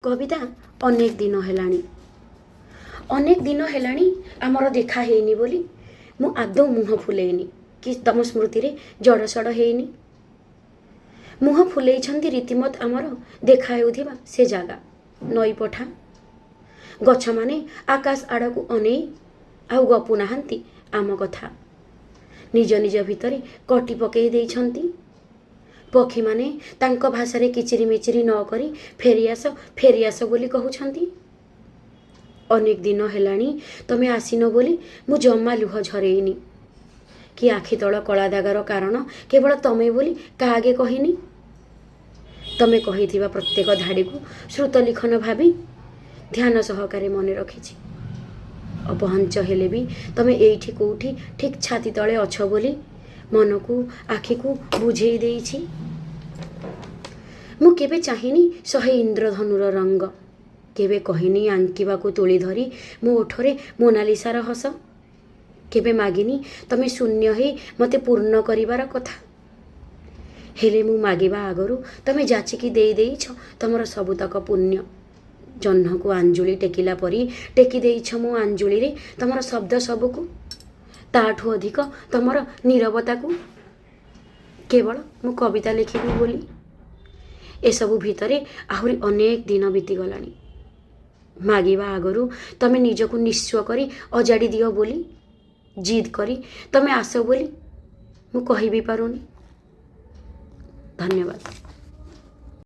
କବିତା। ଅନେକ ଦିନ ହେଲାଣି, ଅନେକ ଦିନ ହେଲାଣି ଆମର ଦେଖା ହେଇନି ବୋଲି ମୁଁ ଆଦୌ ମୁହଁ ଫୁଲେଇନି କି ତମ ସ୍ମୃତିରେ ଜଡ଼ସଡ଼ ହେଇନି। ମୁହଁ ଫୁଲେଇଛନ୍ତି ରୀତିମତ ଆମର ଦେଖା ହେଉଥିବା ସେ ଜାଗା, ନଈପଠା ଗଛମାନେ ଆକାଶ ଆଡ଼କୁ ଅନେଇ ଆଉ ଗପୁ ନାହାନ୍ତି ଆମ କଥା, ନିଜ ନିଜ ଭିତରେ କଟି ପକେଇ ଦେଇଛନ୍ତି। ପକ୍ଷୀମାନେ ତାଙ୍କ ଭାଷାରେ କିଚିରିମିଚିରି ନ କରି ଫେରିଆସ, ଫେରିଆସ ବୋଲି କହୁଛନ୍ତି। ଅନେକ ଦିନ ହେଲାଣି ତମେ ଆସିନ ବୋଲି ମୁଁ ଜମା ଲୁହ ଝରେଇନି କି ଆଖି ତଳ କଳା ଦାଗର କାରଣ କେବଳ ତମେ ବୋଲି କାହା ଆଗେ କହିନି। ତମେ କହିଥିବା ପ୍ରତ୍ୟେକ ଧାଡ଼ିକୁ ଶ୍ରୁତଲିଖନ ଭାବି ଧ୍ୟାନ ସହକାରେ ମନେ ରଖିଛି। ଅପହଞ୍ଚ ହେଲେ ବି ତମେ ଏଇଠି କୋଉଠି ଠିକ୍ ଛାତି ତଳେ ଅଛ ବୋଲି ମନକୁ, ଆଖିକୁ ବୁଝେଇ ଦେଇଛି। ମୁଁ କେବେ ଚାହିଁନି 100 ଇନ୍ଦ୍ରଧନୁର ରଙ୍ଗ, କେବେ କହିନି ଆଙ୍କିବାକୁ ତୁଳି ଧରି ମୋ ଓଠରେ ମୋନାଲିସାର ହସ, କେବେ ମାଗିନି ତମେ ଶୂନ୍ୟ ହେଇ ମୋତେ ପୂର୍ଣ୍ଣ କରିବାର କଥା। ହେଲେ ମୁଁ ମାଗିବା ଆଗରୁ ତମେ ଯାଚିକି ଦେଇ ଦେଇଛ ତମର ସବୁତକ ପୁଣ୍ୟ। ଜହ୍ନକୁ ଆଞ୍ଜୁଳି ଟେକିଲା ପରି ଟେକି ଦେଇଛ ମୋ ଆଞ୍ଜୁଳିରେ ତମର ଶବ୍ଦ ସବୁକୁ, ତାଠୁ ଅଧିକ ତମର ନୀରବତାକୁ, କେବଳ ମୁଁ କବିତା ଲେଖିବି ବୋଲି। ଏସବୁ ଭିତରେ ଆହୁରି ଅନେକ ଦିନ ବିତିଗଲାଣି। ମାଗିବା ଆଗରୁ ତମେ ନିଜକୁ ନିଃସ୍ୱ କରି ଅଜାଡ଼ି ଦିଅ ବୋଲି, ଜିଦ୍ କରି ତମେ ଆସ ବୋଲି ମୁଁ କହିବି ପାରୁନି। ଧନ୍ୟବାଦ।